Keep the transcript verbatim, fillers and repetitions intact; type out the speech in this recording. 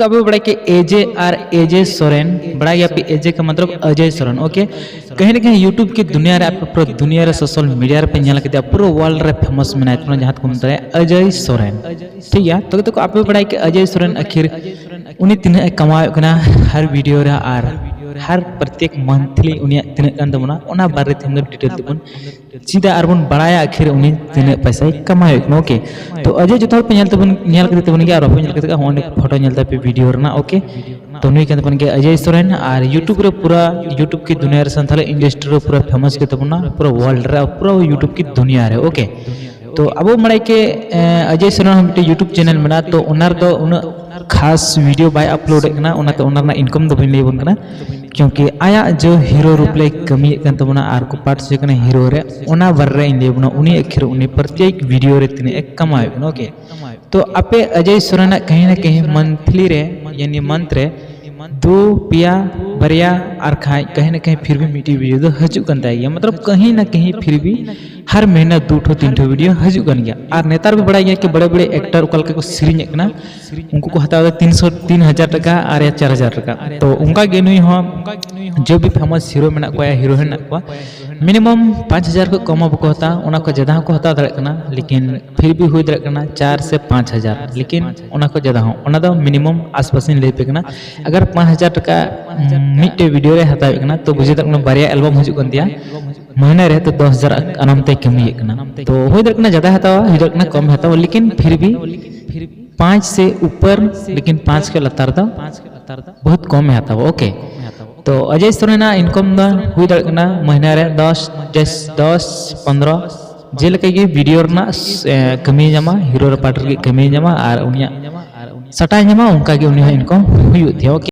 ᱟᱵᱚ ᱵᱟᱲᱟᱭ ᱠᱮ ᱮᱡᱮ ᱟᱨ ᱮᱡᱮ ᱥᱚᱨᱮᱱ, ᱵᱟᱲᱟᱭ ᱜᱮᱭᱟ ᱯᱮ ᱮᱡᱮ ᱠᱟ ᱢᱚᱛᱞᱚᱵ ᱚᱡᱚᱭ ᱥᱚᱨᱮᱱ, ᱳᱠᱮ? ᱠᱟᱹᱦᱤ ᱱᱟ ᱠᱟᱹᱦᱤ YouTube ᱠᱤ ᱫᱩᱱᱤᱭᱟ ᱨᱮ, ᱟᱯᱮ ᱯᱩᱨᱟᱹ ᱫᱩᱱᱤᱭᱟ ᱨᱮ social media ᱨᱮ ᱯᱮ ᱧᱮᱞ ᱠᱮᱫᱮᱭᱟ, ᱯᱩᱨᱟᱹ world ᱨᱮ famous ᱢᱮᱱᱟᱭ ᱛᱟᱵᱚᱱᱟ, ᱡᱟᱦᱟᱸ ᱫᱚᱠᱚ ᱢᱮᱛᱟᱭᱟ ᱚᱡᱚᱭ ᱥᱚᱨᱮᱱ, ᱴᱷᱤᱠ ᱜᱮᱭᱟ? ᱛᱚᱵᱮ ᱛᱚᱠᱚ ᱟᱯᱮ ᱯᱮ ᱵᱟᱲᱟᱭ ᱠᱮ ᱚᱡᱚᱭ ᱥᱚᱨᱮᱱ ᱟᱹᱠᱷᱤᱨ ᱩᱱᱤ ᱛᱤᱱᱟᱹᱜ ᱮ ᱠᱟᱢᱟᱣᱮᱫ ᱠᱟᱱᱟ ᱦᱟᱨ video ᱨᱮ ᱟᱨ ᱦᱟᱨ ᱯᱨᱚᱛᱮᱠ monthly ᱩᱱᱤᱭᱟᱜ ᱛᱤᱱᱟᱹᱜ ᱠᱟᱱ ᱛᱟᱵᱚᱱᱟ, ᱚᱱᱟ ᱵᱟᱨᱮ ᱛᱮ ᱛᱮᱦᱮᱧ ᱫᱚ detail ᱛᱮᱵᱚᱱ ᱪᱮᱫᱟᱜ ᱟᱨ ᱵᱚᱱ ᱵᱟᱲᱟᱭᱟ ᱟᱹᱠᱷᱤᱨ ᱩᱱᱤ ᱛᱤᱱᱟᱹᱜ ᱯᱚᱭᱥᱟᱭ ᱠᱟᱢᱟᱣᱮᱫ ᱠᱟᱱᱟ, ᱳᱠᱮ? ᱛᱚ ᱚᱡᱚᱭ ᱡᱚᱛᱚ ᱦᱚᱲ ᱯᱮ ᱧᱮᱞ ᱛᱟᱵᱚᱱ, ᱧᱮᱞ ᱠᱟᱫᱮ ᱛᱟᱵᱚᱱ ᱜᱮᱭᱟ, ᱟᱨ ᱵᱟᱯᱮ ᱧᱮᱞ ᱠᱟᱫᱮ ᱠᱷᱟᱱ ᱦᱚᱸ ᱚᱸᱰᱮ photo ᱧᱮᱞ ᱛᱟᱯᱮ video ᱨᱮᱱᱟᱜ, ᱳᱠᱮ? ᱛᱚ ᱱᱩᱭ ᱠᱟᱱ ᱛᱟᱵᱚᱱ ᱜᱮᱭᱟ ᱚᱡᱚᱭ ᱥᱚᱨᱮᱱ, ᱟᱨ YouTube ᱨᱮ ᱯᱩᱨᱟ YouTube ᱠᱤ ᱫᱩᱱᱤᱭᱟ ᱨᱮ ᱥᱟᱱᱛᱟᱲᱤ industry ᱨᱮ ᱯᱩᱨᱟ famous ᱜᱮ ᱛᱟᱵᱚᱱᱟ, ᱯᱩᱨᱟ world ᱨᱮ, ᱯᱩᱨᱟ YouTube ᱠᱤ ᱫᱩᱱᱤᱭᱟ ᱨᱮ, ᱳᱠᱮ? ᱛᱚ ᱟᱵᱚ ᱵᱟᱲᱟᱭ ᱠᱮ, ᱮ, ᱚᱡᱚᱭ ᱥᱚᱨᱮᱱ ᱦᱚᱸ ᱢᱤᱫᱴᱮᱱ YouTube channel ᱢᱮᱱᱟᱜᱼᱟ, ᱛᱚ ᱚᱱᱟ ᱨᱮᱫᱚ ᱩᱱᱟᱹᱜ ᱠᱷᱟᱥ video ᱵᱟᱭ upload ᱮᱫ ᱠᱟᱱᱟ, ᱚᱱᱟᱛᱮ ᱚᱱᱟ ᱨᱮᱱᱟᱜ income ᱫᱚ ᱵᱟᱹᱧ ᱞᱟᱹᱭ ᱟᱵᱚᱱ ᱠᱟᱱᱟ, ᱠᱤᱭᱩᱸᱠᱤ ᱟᱭᱟᱜ ᱡᱚ hero role ᱞᱮ ᱠᱟᱹᱢᱤᱭᱮᱫ ᱠᱟᱱ ᱛᱟᱵᱚᱱᱟ ᱟᱨ ᱠᱚ part ᱦᱚᱪᱚᱭᱮ ᱠᱟᱱᱟ hero ᱨᱮ, ᱚᱱᱟ ᱵᱟᱨᱮ ᱨᱮ ᱤᱧ ᱞᱟᱹᱭ ᱟᱵᱚᱱᱟ, ᱩᱱᱤ ᱟᱹᱠᱷᱤᱨ ᱩᱱᱤ ᱯᱨᱚᱛᱮᱠ video ᱨᱮ ᱛᱤᱱᱟᱹᱜ ᱮ ᱠᱟᱢᱟᱣᱮᱫ ᱠᱟᱱᱟ, ᱳᱠᱮ? ᱛᱚ ᱟᱯᱮ ᱚᱡᱚᱭ ᱥᱚᱨᱮᱱᱟᱜ ᱠᱟᱹᱦᱤ ᱱᱟ ᱠᱟᱹᱦᱤ monthly ᱨᱮ, ᱭᱟᱱᱤ month ᱨᱮ ᱫᱩ ᱯᱮᱭᱟ ᱵᱟᱨᱭᱟ ᱟᱨ ᱠᱷᱟᱡ ᱠᱟᱹᱦᱤ ᱱᱟ ᱠᱟᱹᱦᱤ ᱯᱷᱤᱨ ᱵᱷᱤ ᱢᱤᱫᱴᱤᱡ video ᱫᱚ ᱦᱤᱡᱩᱜ ᱠᱟᱱ ᱛᱟᱭ ᱜᱮᱭᱟ, ᱢᱚᱛᱞᱚᱵ ᱠᱟᱹᱦᱤ ᱱᱟ ᱠᱟᱹᱦᱤ ᱯᱷᱤᱨ ᱵᱷᱤ ᱦᱟᱨ ᱢᱟᱹᱦᱤᱱᱟ ᱫᱩ ᱴᱷᱚ ᱛᱤᱱ ᱴᱷᱚ video ᱦᱤᱡᱩᱜ ᱠᱟᱱ ᱜᱮᱭᱟ᱾ ᱟᱨ ᱱᱮᱛᱟᱨ ᱯᱮ ᱵᱟᱲᱟᱭ ᱜᱮᱭᱟ ᱠᱤ ᱵᱟᱲᱮ ᱵᱟᱲᱮ actor ᱚᱠᱟ ᱞᱮᱠᱟ ᱠᱚ ᱥᱮᱨᱮᱧᱮᱫ ᱠᱟᱱᱟ, ᱩᱱᱠᱩ ᱠᱚ ᱦᱟᱛᱟᱣ ᱮᱫᱟ ᱛᱤᱱᱥᱚ, ᱛᱤᱱ ᱦᱟᱡᱟᱨ ᱴᱟᱠᱟ ᱟᱨ ᱭᱟ ᱪᱟᱨ ᱦᱟᱡᱟᱨ ᱴᱟᱠᱟ᱾ ᱛᱚ ᱚᱱᱠᱟ ᱜᱮ ᱱᱩᱭ ᱦᱚᱸ ᱡᱚ ᱵᱷᱤ famous hero ᱢᱮᱱᱟᱜ ᱠᱚᱣᱟ ᱭᱟ heroine ᱢᱮᱱᱟᱜ ᱠᱚᱣᱟ, minimum ᱯᱟᱸᱪ ᱦᱟᱡᱟᱨ ᱠᱷᱚᱱ ᱠᱚᱢ ᱦᱚᱸ ᱵᱟᱠᱚ ᱦᱟᱛᱟᱣᱟ, ᱚᱱᱟ ᱠᱷᱚᱱ ᱡᱟᱫᱟ ᱦᱚᱸᱠᱚ ᱦᱟᱛᱟᱣ ᱫᱟᱲᱮᱭᱟᱜ ᱠᱟᱱᱟ, ᱞᱮᱠᱤᱱ ᱯᱷᱤᱨ ᱵᱷᱤ ᱦᱩᱭ ᱫᱟᱲᱮᱭᱟᱜ ᱠᱟᱱᱟ ᱪᱟᱨ ᱥᱮ ᱯᱟᱸᱪ ᱦᱟᱡᱟᱨ, ᱞᱮᱠᱤᱱ ᱚᱱᱟ ᱠᱷᱚᱱ ᱡᱟᱫᱟ ᱦᱚᱸ, ᱚᱱᱟ ᱫᱚ minimum ᱟᱥᱯᱟᱥ ᱤᱧ ᱞᱟᱹᱭ ᱟᱯᱮ ᱠᱟᱱᱟ᱾ ᱟᱜᱟᱨ ᱯᱟᱸᱪ ᱦᱟᱡᱟᱨ ᱴᱟᱠᱟ ᱢᱤᱫᱴᱮᱡ video ᱨᱮ ᱦᱟᱛᱟᱣᱮᱫ ᱠᱟᱱᱟ, ᱛᱚ ᱵᱩᱡᱷᱟᱹᱣ ᱫᱟᱲᱮᱭᱟᱜ ᱠᱟᱱᱟ ᱵᱟᱨᱭᱟ album ᱦᱤᱡᱩᱜ ᱠᱟᱱ ᱛᱟᱭᱟ, ᱢᱟᱹᱦᱱᱟᱹ ᱨᱮ ᱛᱚ ᱫᱚᱥ ᱦᱟᱡᱟᱨ ᱟᱨᱟᱢ ᱛᱮᱭ ᱠᱟᱹᱢᱤᱭᱮᱫ ᱠᱟᱱᱟ᱾ ᱛᱚ ᱦᱩᱭ ᱫᱟᱲᱮᱭᱟᱜ ᱠᱟᱱᱟ ᱡᱟᱫᱟ ᱦᱟᱛᱟᱣᱟ, ᱦᱩᱭ ᱫᱟᱲᱮᱭᱟᱜ ᱠᱟᱱᱟ ᱠᱚᱢ ᱦᱟᱛᱟᱣᱟ, ᱞᱮᱠᱤᱱ ᱯᱷᱤᱨ ᱵᱷᱤ ᱯᱟᱸᱪ ᱥᱮ ᱩᱯᱚᱨ, ᱞᱮᱠᱤᱱ ᱯᱟᱸᱪ ᱠᱷᱚᱱ ᱞᱟᱛᱟᱨ ᱫᱚ ᱵᱚᱦᱩᱛ ᱠᱚᱢ ᱮ ᱦᱟᱛᱟᱣᱟ, ᱳᱠᱮ? ᱛᱚ ᱚᱡᱚᱭ ᱥᱚᱨᱮᱱᱟᱜ income ᱫᱚ ᱦᱩᱭ ᱫᱟᱲᱮᱭᱟᱜ ᱠᱟᱱᱟ ᱢᱟᱹᱦᱱᱟᱹ ᱨᱮ ᱫᱚᱥ, ᱫᱚᱥ, ᱫᱚᱥ, ᱯᱚᱱᱫᱽᱨᱚ, ᱡᱮᱞᱮᱠᱟ ᱜᱮ video ᱨᱮᱱᱟᱜ, ᱮ, ᱠᱟᱹᱢᱤᱭ ᱧᱟᱢᱟ, hero ᱨᱮ part ᱨᱮᱜᱮ ᱠᱟᱹᱢᱤᱭ ᱧᱟᱢᱟ ᱟᱨ ᱩᱱᱤᱭᱟᱜ ᱥᱟᱴᱟᱭ ᱧᱟᱢᱟ, ᱚᱱᱠᱟ ᱜᱮ ᱩᱱᱤ ᱦᱚᱸ income ᱦᱩᱭᱩᱜ ᱛᱟᱭᱟ, ᱳᱠᱮ?